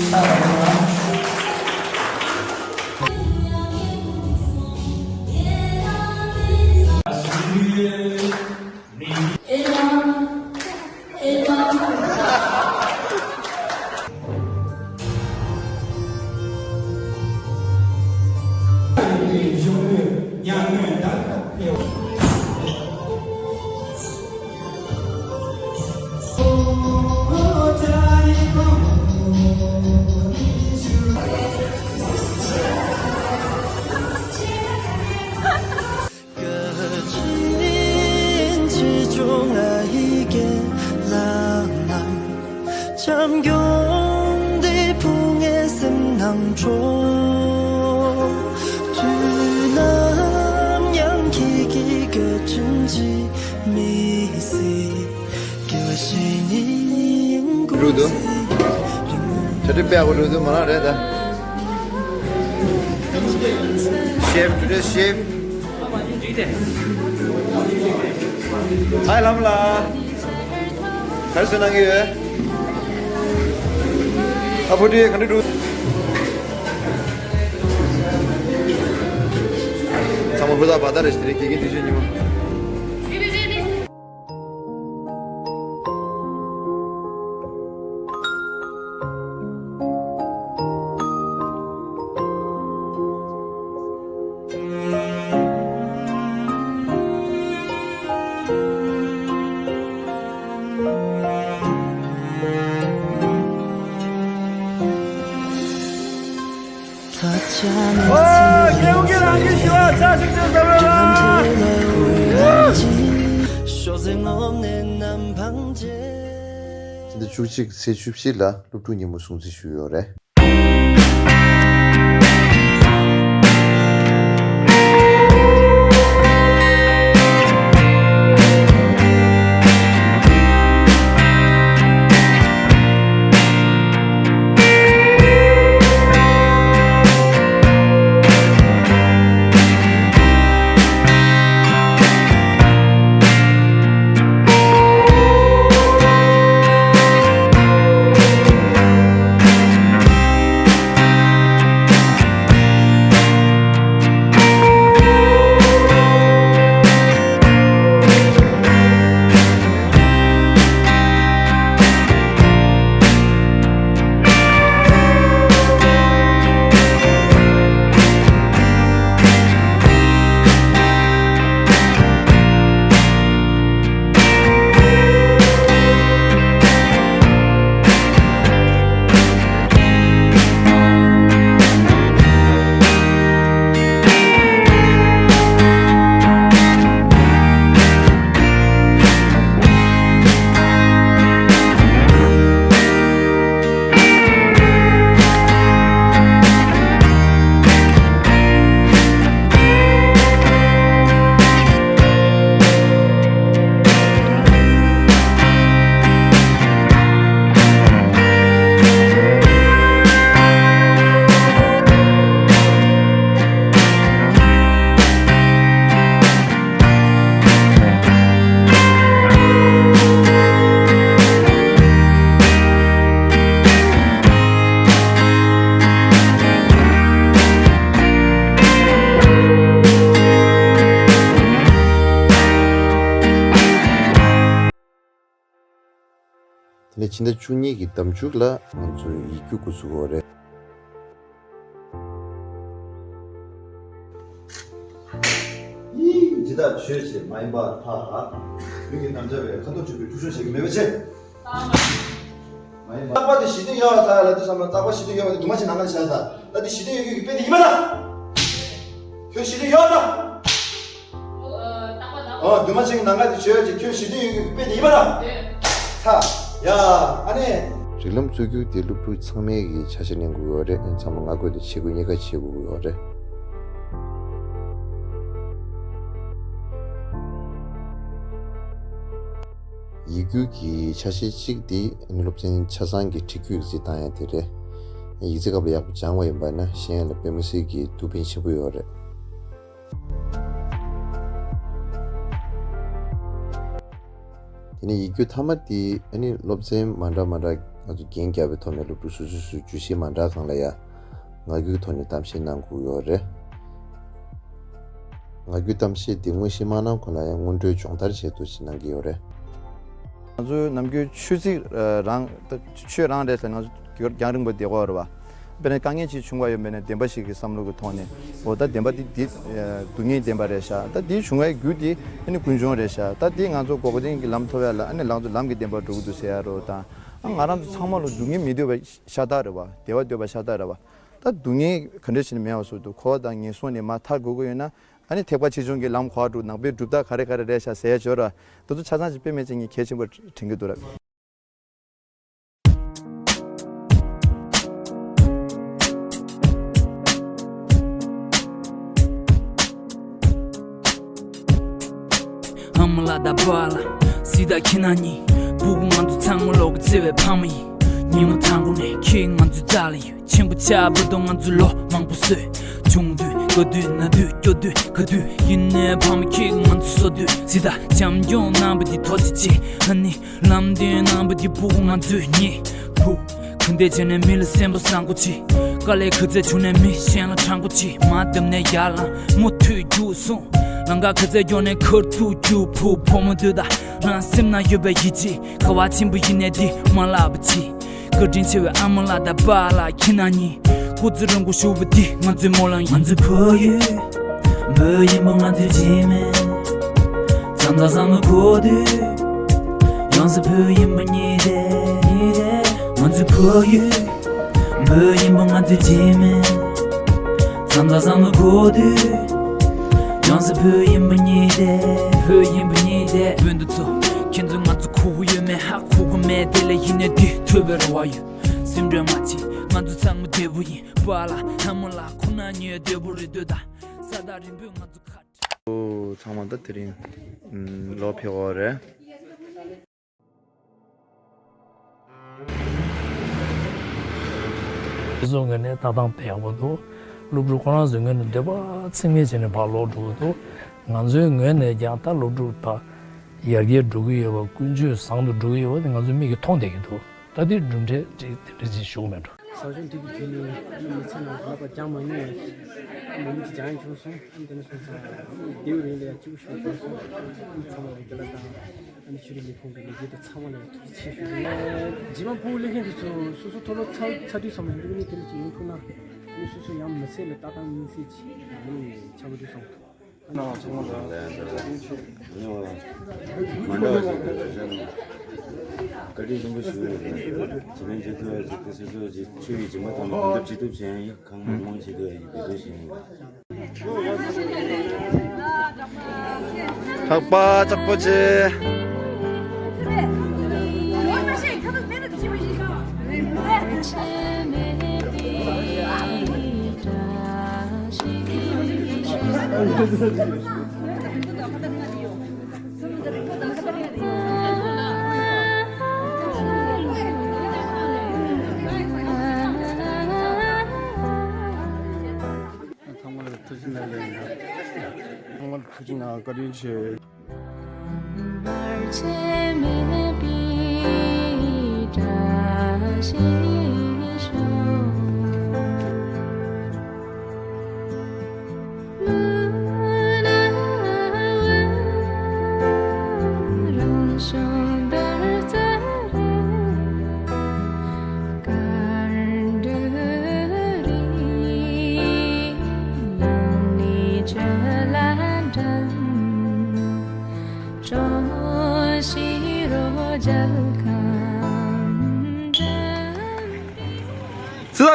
བཀའ་དྲིན་ཆེ་ཆུང་ང་ཡི་རྒན་ལགས། བྱམས་སྐྱོང་འདི་ཕུང་ངེ་སེམས་ནང་འཕྲོ། དུས་ནམ་ཡང་ཁྱེད་ཀྱི་བཀའ་དྲིན་གྱིས་མི་ཟད། དགེ་བའི་བཤེས་གཉེན་སྐུ་རུ་དུ། ཚེ་རིང་། ཆ་ཏི་པའི་ཨ་བ་རུ་དུ་མ་ན་རེད་ད། Chef, today's chef. ཨའི་ལམ་ལ། ག་རེ་བཟོས་གནང་གི་ཡོད། ཨ་ཕོ་དེ་ག་འདྲ་འདུག་ཚང་མ་ཧུར་ཐག་བ་ད་རེ་ཞིག་དེ་རིང་དགེ་རྒན་དུས་ཆེན་ཉིན་མོ། ཨོ། རྒྱལ་བུ་གི་རང་གི་ཞུ་བ་ཚ་ཞིག་ཏུ་བཏབ་ཡོད་ལ། ཕྱི་ཟླ་བཅུ་གཅིག་ཚེས་བཅུ་བཞི་ལ་སློབ་ཕྲུག་ཉིན་མོ་སྲུང་བརྩི་ཞུས་ཡོད་རེད། དེ་ནས་ཕྱི་ཟླ་བཅུ་གཉིས་ཀྱི་ཟླ་མཇུག་ལ་ང་ཚོས་ཡིག་རྒྱུགས་འགོ་ཚུགས་ཀྱི་ཡོད་རེད། ཡིན་ཇི་ལྟར་ཆོས་བྱེད་མ་ཡིན་པར་ཐལ། མི་གི་དམ་བཅའ་བའི་ཁ་དོག་ཆུ་བོའི་ཐུགས་སྦྱོར་བྱེད་ཀྱི་མེད་པ་ཆེ། མ་ཡིན་པ། རྟག་པ་དེ་ཞི་བདེ་ཡོད་ལ་ཐལ་ལ་དུས་བསམ་པ་རྟག་པ་ཞི་བདེ་ཡོད་པ་དེ་འདུས་མ་བྱས་ནམ་མཁའ་བཞག་ས་ལ་དེ་ཞི་བདེ་ཡོད་རྒྱུ་གི་དཔེ་དེ་ཡིན་པ་ལ། ཁྱོད་ཞི་བདེ་ཡོད་ལ། ཨོ། འདུས་མ་བྱས་ཀྱི་ནམ་མཁའ་དེ་ཆོས་ཀྱི་ཁྱོད་ཞི་བདེ་ཡོད་རྒྱུ་གི་དཔེ་དེ་ཡིན་པ་ལ། ཚ། ཡ། ཨ་ནི། རིགས་ལམ་གཙོ་རྒྱུགས་དེ་སློབ་ཕྲུག་ཚང་མས་ཀྱི་ཆ་ཤས་ལེན་དགོས་ཡོད་རེད། ཚང་མ་ང་དགོས་དེ་བྱེད་དགོས་གཉིས་ཀ་བྱེད་དགོས་ཡོད་རེད། ཡིག་རྒྱུགས་ཀྱི་ཆ་ཤས་གཅིག་དེ་ནི་སློབ་ཚན་ཆ་ཚང་གི་འབྲི་རྒྱུགས་ཡིག་ཚད་བཏང་ཡ་དེ་རེད། ཡིག་ཚད་སྐབས་ལ་ཡག་པོ་སྦྱངས་པ་ཡིན་པ་ན་ཤེས་ཡ་ལ་དཔེ་མི་སྲིད་ཀྱི་ཐུགས་ཕན་ཆེན་པོ་ཡོད་རེད། དེ་ནས་ཡིག་རྒྱུགས་མཐའ་མ་དེ་ཨ་ནི་སློབ་ཚན་མ་འདྲ་མ་འདྲ་ང་ཚོ་འགན་བརྒྱབ་པའི་ཐོག་ནས་སློབ་ཕྲུག་སོ་སོ་སོའི་བརྗོད་གཞི་མ་འདྲ་གང་ལ་ཡ་ངག་རྒྱུན་ཐོག་ནས་གཏམ་བཤད་གནང་དགོས་ཡོད་རེད། ངག་རྒྱུན་གཏམ་བཤད་འདི་དངོས་གཞི་མ་གནང་གོང་ལ་ཡང་སྔོན་འགྲོའི་སྦྱོང་བརྡར་བྱེད་དུ་ཅིག་གནང་གི་ཡོད་རེད། ང་ཚོའི་ནམ་རྒྱུན་ཆོས་ཚིག་རང་ཆོས་རང་རེད་ཟེར། ང་ཚོ་རྒྱང་རིང་པོ་བསྡད་ཀྱི་ཡོད་རེད་བ། དཔེར་ན་དཀའ་ངལ་ཅིག་བྱུང་བ་ཡོད་མེད་ན་བདེན་པ་ཞིག་གི་བསམ་བློ་གི་ཐོག་ནས། འོ་ད་བདེན་པ་འདི་འདི་སྡུག་བསྔལ་བདེན་པ་རེད་ཤག་ད་འདི་བྱུང་བའི་རྒྱུ་འདི་ཨ་ནི་ཀུན་འབྱུང་རེད་ཤག་ད་འདི་ང་ཚོ་འགོག་བདེན་གྱི་ལམ་ཐོབ་ཡ་ལ་ཨ་ནི་ང་ཚོ་ལམ་གྱི་བདེན་པ་འགྲོ་གི་འདུག་ཟེར་ཡ་རེད་བ། ད་ང་རང་ཚོ་ཚང་མ་ལ་སྡུག་བསྔལ་མི་འདོད་པ་ཤ་སྟག་རེད་བ། བདེ་བ་འདོད་པ་ཤ་སྟག་རེད་བ། ད་སྡུག་བསྔལ་ག་འདྲ་ཞིག་ནས་མེད་པ་བཟོ་འདུག་འཁོར་བ་དང་ངན་སོང་ནས་མར་ཐར་དགོས་ཀྱི་ཡོད་ན། ཨ་ནི་ཐེག་པ་ཆེ་ཆུང་གི་ལམ་གོ་བ་འགྲོ། ནང་པའི་གྲུབ་རྟགས་ག་རེ་ག་རེ་རེད་ཤག་ཟེར་ཡ་ཅོ་ར། དེ་ཚོ་ཆ་ཚང་ཞིག་དཔེ་མེད་ཅན་གྱི་གལ་ཆེན་པོ་དྲན་གྱི་འདུག་ར། ཨ་མ་ལགས་ད་པཱ་ལགས་སི་ད་ཁྱེད་རྣམ་གཉིས། སྤུ་གུ་ང་ཚོ་ཚང་མ་ལོག་གི་བརྩེ་བའི་ཕ་མ་ཡིན། ཉིན་མོ་དང་པོ་ནས་ཁྱེད་ང་ཚོའི་རྩ་ལ་ཡོད། ཆེན་པོ་ཆགས་བར་དུ་ང་ཚོས་ལོ་མང་པོ་བཟོས། ཆུང་དུས་ ག་དུས་ན་དུས་སྐྱོ་དུས་ག་དུས་ཡིན་ནའི་ཕ་མ་ཁྱེད་ཀྱིས་ང་ཚོ་གསོ་དུས་སི་ད་བྱམས་སྐྱོང་གནང་བ་འདི་ཐུགས་རྗེ་ཆེ། ཨ་ནི་ལམ་སྟོན་གནང་བ་འདི་ཕྲུ་གུ་ང་ཚོའི་ཉེ་བུ། གུས་འདུད་བྱས་ནས་མི་ལ་གསོན་པོ་བཟང་པོ་བྱེད། དཀའ་ལས་ག་ཚད་བྱུང་ནས་མི་གཞན་ལ་དྲང་པོ་བྱེད། མ་བསྡམས་ནས་ཡར་ལངས་མུ་མཐུད་རྒྱུགས་སོང་། ལམ་ཁ་ག་ཚད་མགྱོགས་ནས་ཁ་ཐུག་རྒྱུགས་ཕུ། བུ་མོ་དུས་ད་ང་སེམས་ན་ཡོད་པའི་ཡིད་ཆེས། ག་བ་ཆེན་པོ་ཡིན་ནའི་འདི་མ་བརླག་པ་བྱེད། བཀའ་དྲིན་ཆེ་བའི་ཨ་མ་ལགས་དང་པཱ་ལགས་ཁྱེད་རྣམ་གཉིས། སྐུ་ཚེ་རིང་པོ་བཞུགས་པ་འདི་ང་ཚོའི་སྨོན་ལམ་ཡིན། ང་ཚོའི་ཕ་ཡུལ་བོད་ཡིན་པ་ང་ཚོའི་རྗེས་མ། མཚམས་མཚམས་བསམ་བློ་འཁོར་དུས་ཡོངས་སུ་བོད་ཡིན་པ་ཉིད་དེ། ང་ཚོའི་ཕ་ཡུལ་བོད་ཡིན་པ་ང་ཚོའི་རྗེས་མ། མཚམས་མཚམས་བསམ་བློ་འཁོར་དུས་ཡོངས་སུ་བོད་ཡིན་པ་ཉིད་དེ། བོད་ཡིན་པ་ཉིད་དེ། བོད་འདི་ཚོ་ཁྱེད་ཚོ་ང་ཚོ་ཁུག་གི་ཡོད་མེད་ཧ་གོ་གི་མེད། དེ་ལས་ཡིན་ནའི་འདི་ཐོས་པའི་རེ་བ་ཡོད། སེམས་ཁྲལ་མ་བྱེད། ང་ཚོ་ཚང་མ་བདེ་པོ་ཡིན། པཱ་ལགས་ཨ་མ་ལགས་ཁོང་རྣམ་གཉིས་བདེ་པོ་རེད་འདོད་ད། ས་ཐག་རིང་པོས་ང་ཚོ་ཁ་བྲལ། ཚང་མ་ད་དེ་རིང་ལོ་ཕེབས་པ་རེད། སོ་སོའི་ངོས་ནས་ལྟ་སྟངས་དཔེ་ཡག་པོ་འདུག་སློབ་ཕྲུག་ཁོ་རང་ཚོའི་ངོས་ནས་འདོད་པ་ཚད་མེད་བྱས་ནས་ཕར་ལོག་འགྲོ་གི་འདུག་ང་ཚོའི་ངོས་ནས་ཀྱང་ད་སློབ་ཕྲུག་ད་ཡར་རྒྱས་འགྲོ་གི་ཡོད་པ། ཀུན་སྤྱོད་བཟང་དུ་འགྲོ་གི་ཡོད་པ་དེ་ང་ཚོའི་མིག་གིས་མཐོང་བསྡད་ཀྱི་འདུག་ད་དེ་གྲུབ་འབྲས་དེ་དེ་འདྲ་ཅིག་ཞུ་གི་མེད་འགྲོ། ཟ་ཞོན་དེ་གི་རྒྱུ་ནི་མི་ཚེ་ནང་ལག་པ་བརྐྱངས་མ་མྱོང་བའི་མི་མི་ཅིག་སྦྱངས་བྱུང་སོང་། ཨ་ནི་དེ་ནས་སོང་ཙང་ལྡེའུ་རིང་ལ་ཡང་སྐྱིད་པོ་ཞིག་བྱུང་སོང་། ཨ་ནི་ཚང་མ་ལ་དགེ་ལགས་དང་ཨ་ནི་ཆོས་རིག་ལས་ཁུངས་ཀྱི་ལས་བྱེད་དང་ཚང་མ་ལ་ཡང་ཐུགས་རྗེ་ཆེ་ཞུ་གི་ཡིན། རྗེས་མ་ཕྲུ་གུ་སླེབས་མཁན་དེ་ཚོ་སོ་སོ་མཐོ་སློབ་ཚར་ཚར་དུས་ཙམ་ལ་ཡིན་རྒྱུ་ནི་དེ་ལ་ཅིག་ཡོང་ཐུབ་ན། ཨ་ནི་སོ་སོ་ཡང་མི་ཚེ་ལ་ལྟ་སྟངས་དམིགས་བསལ་ཅིག་ཨ་ནི་ཆགས་པ་འདུག་སོང་། མ་འདྲ་བ་ཞིག་དང་ཞུ་བྱ་ནི། བཀའ་དྲིན་ཆེན་པོ་ཞུ་ཡོད་རེད། དེ་མིན་ཇི་ཐུ་ཇི་ཐུ་སོ་སོ་ཇི་ཆོས་ཀྱི་སྦྱིན་པ་དང་གང་ཐུབ་ཅི་ཐུབ་བྱས་ཡིན། གང་མང་མང་བྱེད་ཐུབ་ཡིན། འབད་བརྩོན་བྱས་ཡིན། ལྷག་པ་ལྕགས་པོ་ཆེ། ཚང་མ་ལ་ཐུགས་རྗེ་གནང་ལེ་ཡིན། ཚང་མ་ལ་ཐུགས་རྗེ་གནང་། བཀའ་དྲིན་ཆེ། ཚེ་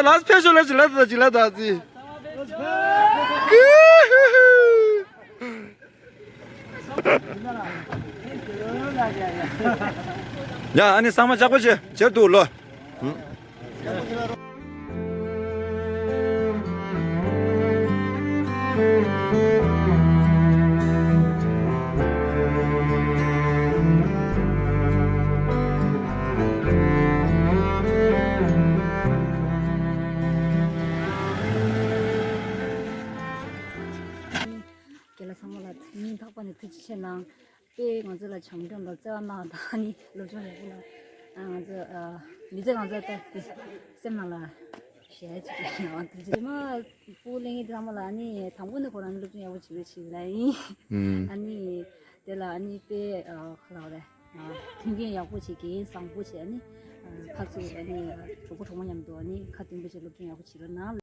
ལ་ཕེབས་ཤོག་ལ་ཅི་ལ་ད་ཅི་ལ་ད་ཅི། ཡ་ཨ་ནི་ཚང་མ་ལྕགས་པོ་བྱེད་བྱེད་འདུག་ལོ། རྒན་ལགས་ཚང་མ་ལ་སྙིང་ཐག་པ་ནས་ཐུགས་རྗེ་ཆེ་གནང་། དཔེ་ང་ཚོ་ལ་བྱམས་སྐྱོང་དང་བརྩེ་བ་གནང་དང་ནི་སློབ་སྦྱོང་ཡག་པོ་ལ་ང་ཚོ་མི་ཚེ་ང་ཚོ་ལྟ་སེམས་ནང་ལ་ཞེ་ཅིག་ཡང་དུ་རྗེས་མ་སྤུ་གུ་ལེན་གྱི་ཚང་མ་ལ་ནི་དང་པོ་ནས་ཁོ་རང་ནི་སློབ་སྦྱོང་ཡག་པོ་བྱེད་རོགས་བྱེད་ལ་ཡིན། ཨ་ནི་དེ་ལ་ནི་དཔེ་ཁ་ལག་རེད། མཐུན་རྐྱེན་ཡག་པོ་བྱེད་ཀྱིན་བཟང་པོ་བྱས་ནི་ཁ་ཚུགས་ནི་གྲོགས་པོ་གྲོགས་མོ་མཉམ་དུ་ནི་ཁ་མཐུན་པོ་བྱས་སློབ་སྦྱོང་ཡག་པོ་བྱེད་རོགས་གནང་།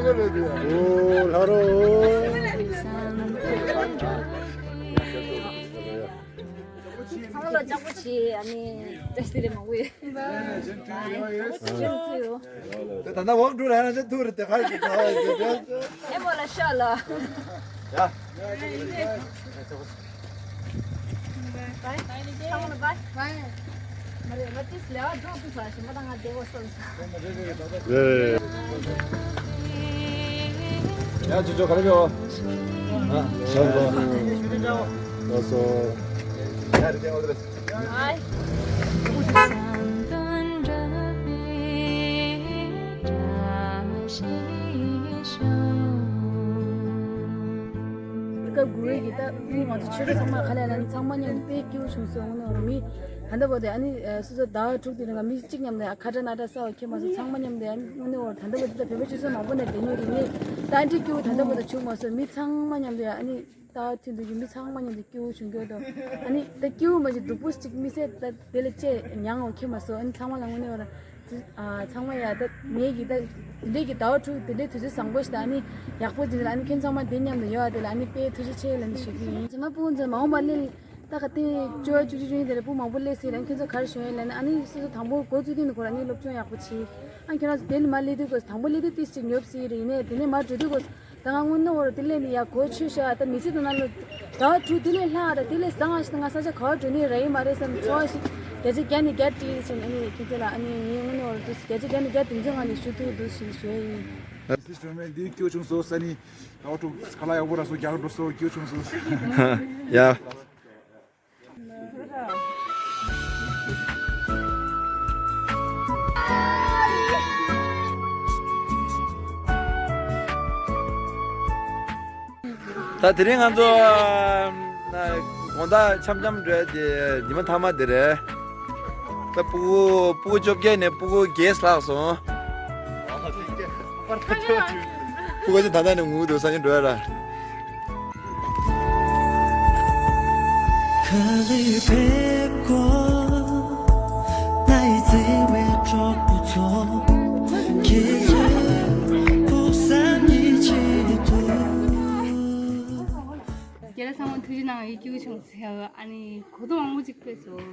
ཨོ་ལྷ་རོ། ཚང་མ་ལ་ཅག་པོ་བྱེད། ཨ་ནི་བཀྲ་ཤིས་བདེ་ལེགས་མང་པོ་ཡོད། ད་ད་ད་ཝག་འགྲོ་ར་ན་ཅི་ཐུར་དེ་ཁར་གི་ད་ཨེ་མོ་ལ་ཤ་ལ། ཡ། Bye. Bye. Bye. Bye. Bye. Bye. Bye. རེད། ཡ་ཅོ་ཅོ་ག་རེ་ཡོད། ཨ་ཞོག་ལོ། ལོ་སོ། ཡ་རེད། ཨོ་རེད། ཨའི། སྐབས་དགུ་བའི་གི་ད་ང་ཚོ་ཆོས་གྲོགས་ཚང་མ་ག་ལ་ཡིན་ན་ཚང་མ་མཉམ་དུ་དཔེ་སྐྱིད་པོ་བྱུང་སོང་། དངོས་གནས་འོ་ར་མི་ད་ལྟ་བར་དུ་ཨ་ནི་སོ་སོ་ཟླ་བ་དྲུག་དེ་རིང་ལ་མི་གཅིག་མཉམ་དུ་ཁ་བྲལ་སྣ་བྲལ་ས་བ་ཁྱེད་མ་སོང་། ཚང་མ་མཉམ་དུ་ཨ་ནི་དངོས་གནས་འོ་ར་ད་ལྟ་བར་དུ་ད་བོད་པ་སྤྱི་ཚོགས་མང་པོ་ནས་བསྡད་མྱོང་རིག་གནས་ད་འདྲ་སྐྱིད་པོ་ད་ལྟ་བར་དུ་བྱུང་མ་སོང་། མི་ཚང་མ་མཉམ་དུ་ཨ་ནི་ལྟ་བ་མཐུན་འདུག་གི་མི་ཚང་མ་མཉམ་དུ་སྐྱིད་པོ་བྱུང་གི་འདུག་ཨ་ནི་ད་སྐྱིད་པོ་མ་གཏོགས་སྡུག་པོ་གཅིག་མི་སེར་ད་དེ་ལ་ཅི་མྱངས་འོ་ཁྱེད་མ་སོང་། ཨ་ནི་ཚང་མ་ལ་དངོས་གནས་འོ་ར། ཨ་ཚང་མ་ཡ་ད་ངེད་ཀྱི་ད་དེ་འདྲའི་གི་ཟླ་བ་དྲུག་དེ་འདྲའི་དུས་ཚོད་བཟང་པོ་ཞིག་ད་ཨ་ནི་ཡག་པོ་དེ་ལ་ཨ་ནི་ཁྱོད་ཚང་མ་དེ་མཉམ་དུ་ཡོད་ཨ་དེ་ལ་ཨ་ནི་དཔེ་ཐུགས་རྗེ་ཆེ་ལབ་ནས་ཞུ་གི་ཡིན། རྗེས་མ་སྤུ་གུ་ཚོ་མ་འོངས་པ་ལ་ད་ག་དེ་བཅུ་བ་བཅུ་གཅིག་བཅུ་གཉིས་དེ་ལ་སྤུ་མང་པོ་སླེབས་སྲིད་རེད། ཁྱོད་ཚོ་ག་རེ་ཞུ་ཡིན་ལབ་ན་ཨ་ནི་སོ་སོ་དང་པོ་འགོ་བཙུགས་དུས་ནས་ཁོ་རང་ཨ་ནི་སློབ་སྦྱོང་ཡག་པོ་བྱེད། ཨ་ཁྱོད་རང་ཚོ་དེ་ལ་མ་སླེབས་དུས་སྐབས་དང་པོ་སླེབས་དུས་ཏིས་ཅིག་ཉོབ་སྲིད་རེད། ཡིན་ནའི་དེ་ནས་མ་འགྲོ་དུས་སྐབས། ད་ང་དངོས་གནས་འོ་ར་དེ་ལས་ནི་ཡ་གོ་ཆོད་ཤག་ད་མི་ཚེ་དེ་ནང་ལ་ཟླ་བ་དྲུག་དེ་ལས་ལྷག་ད་དེ་ལས་བཟང་ང་ཞིག་ད་ང་ས་ཆ་ག་བ་འགྲོ་ནི་ར་ཡིན་མ་རེད་བསམ་ཚོར་བ་ཞིག་བརྒྱ་ཆ་བརྒྱ་ནས་བརྒྱ་བྲིས་ཟིན། ཨ་ནི་ཁྱེད་ཚོ་ལ་ཨ་ནི་ངས་དངོས་གནས་འོ་ར་དུ་བརྒྱ་ཆ་བརྒྱ་ནས་བརྒྱ་དེ་ཚོ་ང་ནས་ཞུ་ཐུབ་འདུག་ཞེས་ཞུ་ཡ་ཡིན། སིས་ཊར་མེན་འདི་སྐྱོ་བྱུང་སོང་ས་ནི་ཟླ་བ་དྲུག་ཁ་ལག་ཡག་པོ་རག་སོང་། རྒྱག་འགྲོ་སོང་། སྐྱོ་བྱུང་སོང་། ཡ། ད་དེ་རིང་ང་ཚོ་དགོང་དག་འཆམ་འཆམ་འགྲོ་ཡ་དེ་ཉི་མ་མཐའ་མ་དེ་རེད། ད་སྤུ་གུ་སྤུ་གུ་བཅོ་བརྒྱད་ནས་སྤུ་གུ་བརྒྱད་ལྷག་སོང་། སྤུ་གུ་ཅིག་ད་ལྟ་ནས་ངུ་འདུག་ས་ཉིན་འགྲོ་ཡ་ར། རྒན་ལགས་ཚང་མ་ཐུགས་རྗེ་གནང་། ཡིད་སྐྱོ་བྱུང་ཟེར། ཨ་ནི་གོ་ཐོས་མང་པོ་ཅིག་ཕེབས་སོང་།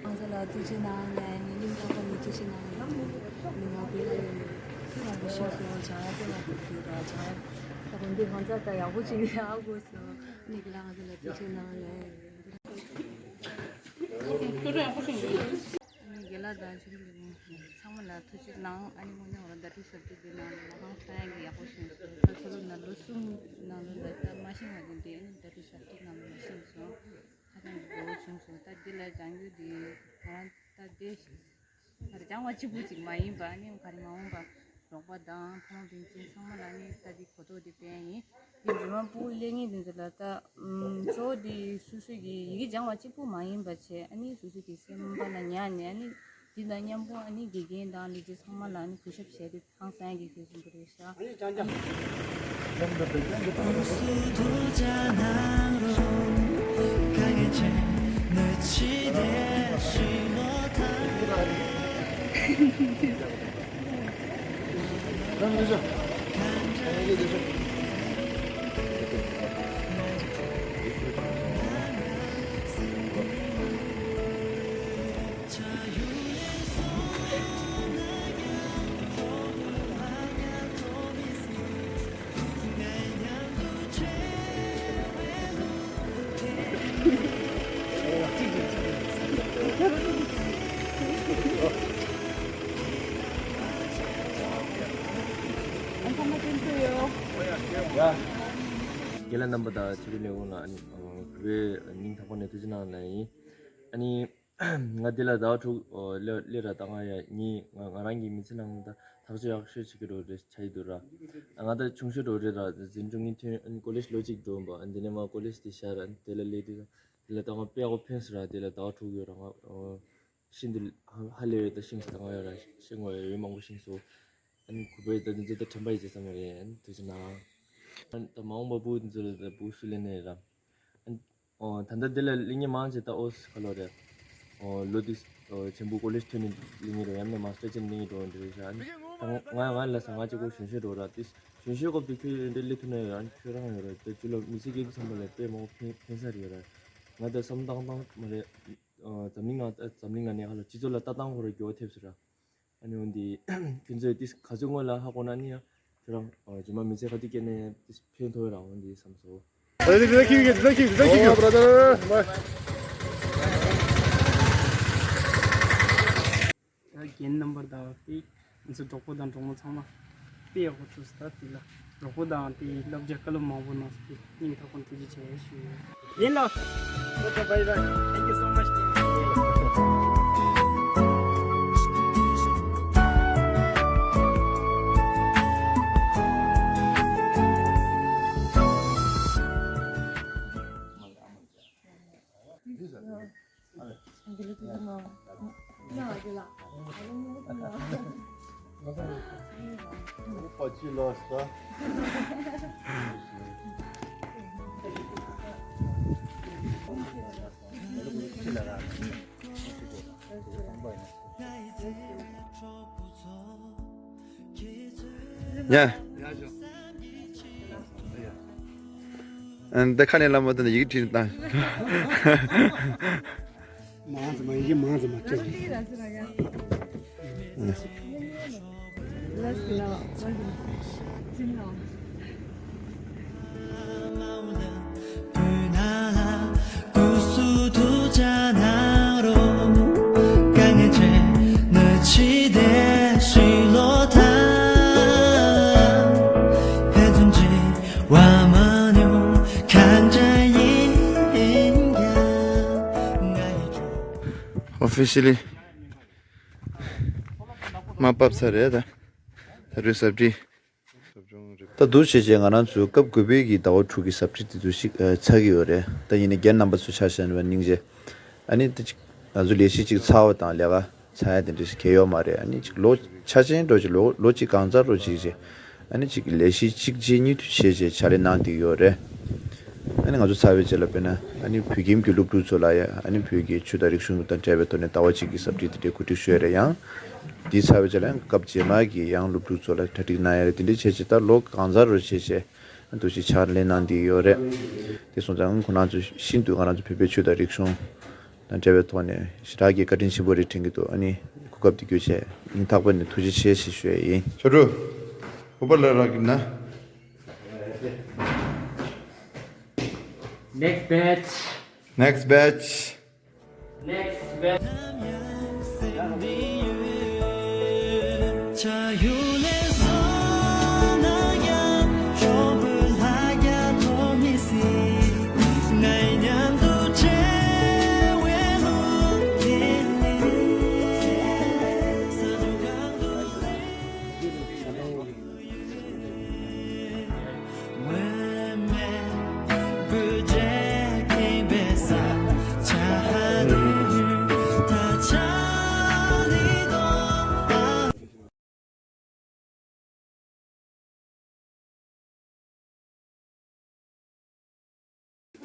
ང་ཚོ་ལ་ཐུགས་རྗེ་གནང་ལ་ནི་གླིང་ཐག་པ་ནས་ཐུགས་རྗེ་གནང་ལ་ནི་ང་དེ་ལ་ཡོད་ནི་ཐུགས་རང་གི་ཤེས་སོང་། བྱ་བ་དེ་ལ་ཐུགས་རྗེ་གནང་། བྱ་བ་ད་དགོན་སྡེ་གང་ཚ་ད་ཡག་པོ་ཅིག་ནི་ཡག་དགོས་སོང་། ནི་གི་ལ་ང་ཚོ་ལ་ཐུགས་རྗེ་གནང་ལ། ཨ་ནི་རྒན་ལགས་དང་ཆོས་སྐྱིད་ལགས་ཚང་མ་ལ་ཐུགས་རྗེ་གནང་། ཨ་ནི་དངོས་གནས་འོ་ར་ཟླ་དྲུག་ཟེར་དུས་འདི་ནང་ལ་ཧང་སང་གི་ཡག་པོ་བྱུང་སོང་། ད་ཁོ་ཚོ་ནང་ལོ་གསུམ་ནང་ལོ་ལ་ད་མ་ཤེས་པ་དེ་འདྲའི་ཨ་ནི་ཟླ་དྲུག་ཟེར་དུས་ནང་ལ་མ་ཤེས་སོང་། ཧ་ཅང་གི་མགྱོགས་པོ་བྱུང་སོང་། ད་འདི་ལ་སྦྱང་རྒྱུ་འདི་ང་རང་ད་འདི་ད་སྦྱང་བ་གཅིག་པུ་ཅིག་མ་ཡིན་པ་ཨ་ནི་ག་རེ་མ་འོངས་པ་རོགས་པ་དང་ཕ་མ་སྤུན་མཆེད་ཚང་མ་ལ་ནི་ད་འདི་གོ་རྟོགས་འདི་སྤེལ་ཡིན། འདི་རི་མ་སྤུ་གུ་ལེན་མཁན་དེ་ཚོ་ལ་ད་ཨམ་གཙོ་བོ་འདི་སོ་སོ་གི་ཡི་གེ་སྦྱང་བ་གཅིག་པུ་མ་ཡིན་པ་བྱས་ཨ་ནི་སོ་སོ་གི་སེམས་པ་ལ་ཉར་ནས་ཨ་ནི་འདི་དང་མཉམ་པོ་ཨ་ནི་དགེ་རྒན་དང་ལས་བྱེད་ཚང་མ་ལ་ཨ་ནི་གུས་ཞབས་བྱས་ཏེ་ཧང་སང་གི་དགོས་བཞིན་པ་རེད་ཤག་རྒན་ལགས་རྣམ་པ་དང་ཆོས་སྐྱིད་ལས་ཁུངས་ལ་ཨ་ནི་གུས་པའི་སྙིང་ཐག་པ་ནས་ཐུགས་རྗེ་གནང་ལབ་ཡིན། ཨ་ནི། ང་འདི་ལ་ཟླ་བ་དྲུག་སླེབས་སླེབས་ར་ད་ང་ཡ་ངའི་ང་ང་རང་གི་མི་ཚེ་ནང་ད་ཐག་གཅོད་ཡག་ཤོས་བྱེད་ཀྱི་རོ་རེད་ཆ་ཡི་འདུག་ར། ང་ད་ཆུང་ཤོས་རོ་རེད་ར། འཛིན་གྲྭ་གཉིས་ཐོན་ཨ་ནི་ཀོ་ལེཇ་ལོ་གཅིག་འགྲོ་འབའ་ཨ་ནི་འདི་ནས་མ་ཀོ་ལེཇ་དེ་ཤར་ཨ་ནི་དེ་ལ་སླེབས་དུས་དེ་ལ་ད་ང་དཔེ་ཡག་པོ་ཕན་སོང་ར། དེ་ལ་ཟླ་བ་དྲུག་ཡོད་ར་ང་ཤིན་ཏུ་ཧ་ལས་ཡོད། ད་ཤིང་ད་ང་ཡོད་ར་ཤིང་བ་ཡོད་མང་པོ་ཤིང་སོ་ཨ་ནི་གུས་པའི་ད་འདི་ཚོ་ད་དྲན་པ་ཡི་བྱེད་ས་མ་རེད། ཨ་ནི་ཐུགས་རྗེ་གནང་། ཨ་ནི་ད་མ་འོངས་པ་བུ་འདི་ཚོ་ལ་ད་བུ་སུ་ལེན་ནས་ར། ཨ་ནི། ཨོ། ད་ལྟ་འདི་ལ་སླེབས་མཁན་མང་ཆེ་ད་ཨོ་སི་ཁ་ལོ་རེད། ཨོ་ལོ་འདི་ཨོ་ཆེན་པོ་ཀོ་ལེཇ་ཐོན་ནས་སླེབས་མཁན་རེད། ཡང་ན་མ་སི་ཊར་བྱས་ནས་སླེབས་མཁན་འགྲོ་འདི་རེད་ཤག་ཨ་ནི་ད་ང་ང་ལ་ས་ང་གཅིག་པོ་གཞོན་གཞོན་འགྲོ་ར། ཏིས་ གཞོན་གཞོན་སྐབས་དུ་ཁྱོད་འདྲ་སླེབས་ཐུབ་ན་ཡོད་ར། ཁྱོད་རང་ཡོད་ར། ད་ཅུ་ལ་མི་ཚེ་སྐྱེལ་དུས་ཙམ་པ་ལ་དཔེ་མང་པོ་ཕན་ཕན་ས་རེད་ཡོད་ར། ང་ད་བསམ་བཏང་བཏང་མ་རེད། ཨ། འཛམ་གླིང་ནང་ད་འཛམ་གླིང་ནང་ནས་ཧ་ལ་སྤྱི་ཚོགས་ལ་ལྟ་སྟངས་ཁོ་ར་འགྱུར་བ་ཐེབས་སོང་ར། ཨ་ནི་འོན་ཏེ་ཁྱོད་ཚོས་ཏིས་ག་ཚོད་སྔོན་ལ་ཧ་གོ་ན་ནི་ཡང་ཁྱོད་རང་རྗེས་མ་མི་ཚེ་ག་དུས་སྐྱེལ་ནས་ཏིས་ཕན་ཐོགས་ར། འོན་ཏེ་བསམ་སོང་། Did I keep it? Did I keep it? Did I keep it? Oh, brother. Bye. ད་རྒན་རྣམ་པར་དང་དཔེ་ང་ཚོ་གྲོགས་པོ་དང་གྲོགས་མོ་ཚང་མ་དཔེ་ཡག་པོ་ཐུག་སོང་། ད་དེ་ལ་གྲོགས་པོ་དང་དེ་བསླབ་བྱ་བཀའ་སློབ་མང་པོ་གནང་སོང་། དེ་སྙིང་ཐག་པ་ནས་ཐུགས་རྗེ་ཆེ་ཞུ་ཡོད། ཡིན་ལ། Bye bye. Thank you so much. ཡ། ཨ། འདི་ཁ་ནས་ལབ་མ་ཐུབ་ན་ཡི་གེ་བྲིས་བཏང་། མང་ཙམ་མ་ཡིན་གྱི་མང་ཙམ་མ་བྲིས། Officially མ་བབས་ཚར་རེད་ད། ད་རུང་ཟབ་ཁྲིད། ད་འདུག་བྱས་བྱས་ང་རང་ཚོའི་སྐབས་དགུ་པའི་གི་ཟླ་བ་དྲུག་གི་ཟབ་ཁྲིད་དེ་ཚོ་ཞིག་ཨ་ཚར་གྱི་ཡོད་རེད། ད་ཡིན་ནའི་རྒན་རྣམ་པ་ཚོ་ཆ་བཞག་ན་སྙིང་རྗེ། ཨ་ནི་ད་ཅིག་ང་ཚོ་ལས་གཞི་ཅིག་ཚར་བ་དང་ལས་ཀ་ཚར་ཡ་དེ་འདྲ་ཞིག་གང་ཡོད་མ་རེད། ཨ་ནི་ཅིག་ལོ་ཆ་ཆེན་འགྲོ་ཅིག་ལོ་ལོ་གཅིག་གང་ཚར་འགྲོ་ཅིག་བྱས། ཨ་ནི་ཅིག་ལས་གཞི་གཅིག་རྗེས་གཉིས་མཐུད་བྱས་བྱས་ཕྱག་ལས་གནང་བསྡད་ཡོད་རེད། ཨ་ནི་ང་ཚོ་ཚར་བའི་རྗེས་ལ་དཔེར་ན་ཨ་ནི་བོད་ཁྱིམ་གྱི་སློབ་ཕྲུག་ཚོ་ལ་ཡ་ཨ་ནི་བོད་ཀྱི་ཆོས་དང་རིག་གཞུང་དང་འབྲེལ་བའི་ཐོག་ནས་ཟླ་བ་གཅིག་གི་ཟབ་ཁྲིད་དེ་འདྲའི་གོ་སྒྲིག་ཞུ་ཡ་རེད། ཡང་འདི་ཚར་བའི་རྗེས་ལ་ཡང་སྐབས་རྗེས་མ་གི་ཡང་སློབ་ཕྲུག་ཚོ་ལ་གྲ་སྒྲིག་གནང་ཡ་རེད། དེ་འདྲ་བྱས་བྱས་ད་ལོ་གང་ཚར་རུ་བྱས་བྱས་འདུག་ཅིག་ཕྱག་ལས་གནང་བསྡད་ཡོད་རེད། དེ་སོང་ཙང་ཁོ་རང་ཚོ་ཤིན་ཏུ་ང་རང་ཚོ་བོད་པའི་ཆོས་དང་རིག་གཞུང་དང་འབྲེལ་བའི་ཐོག་ནས་ཞེ་དྲག་གི་བཀའ་དྲིན་ཆེན་པོ་རེད་དྲན་གྱི་འདུག་ཨ་ནི་གོ་སྐབས་འདི་བརྒྱུད་བྱས་སྙིང་ཐག་པ་ནས་ཐུགས་རྗེ་ཆེ་ཞེས་ཞུ་ཡ་ཡིན། ཆོ་འཕྲུལ། ཧུ་པ་ལ་རག་གི་ན། Next batch. Next batch. Next batch.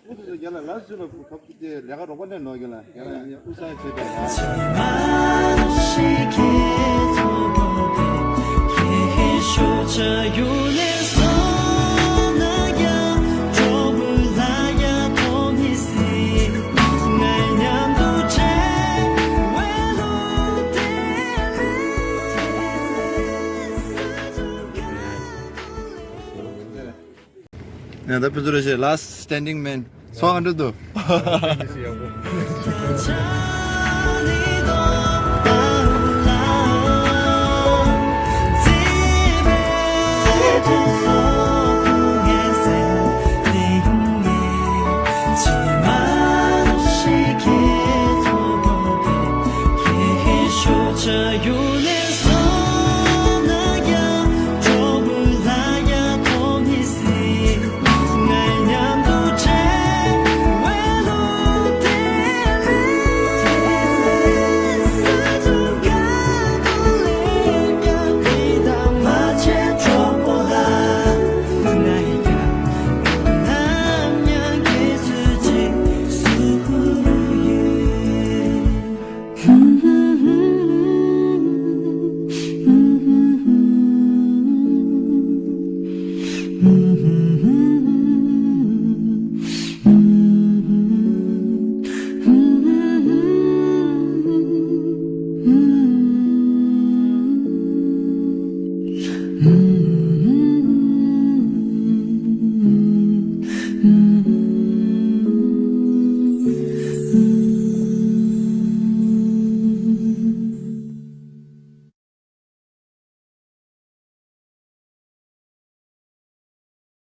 ཨུ་ཚུགས་རྒྱ་ལ་ལ་ཚུ་ལ་ཁུ་ཁབ་ཀྱི་ལས་ཀ་རོགས་པ་ལས་ནོ་རྒྱ་ལ་རྒྱ་ལ་ཨུ་ས་ཆེ་དེ་ལ། ཡང་ད་ཕུན་ཚོགས་རེ་ཞེས་last standing man ཚོགས་ཨ་འགྲོ་འདུག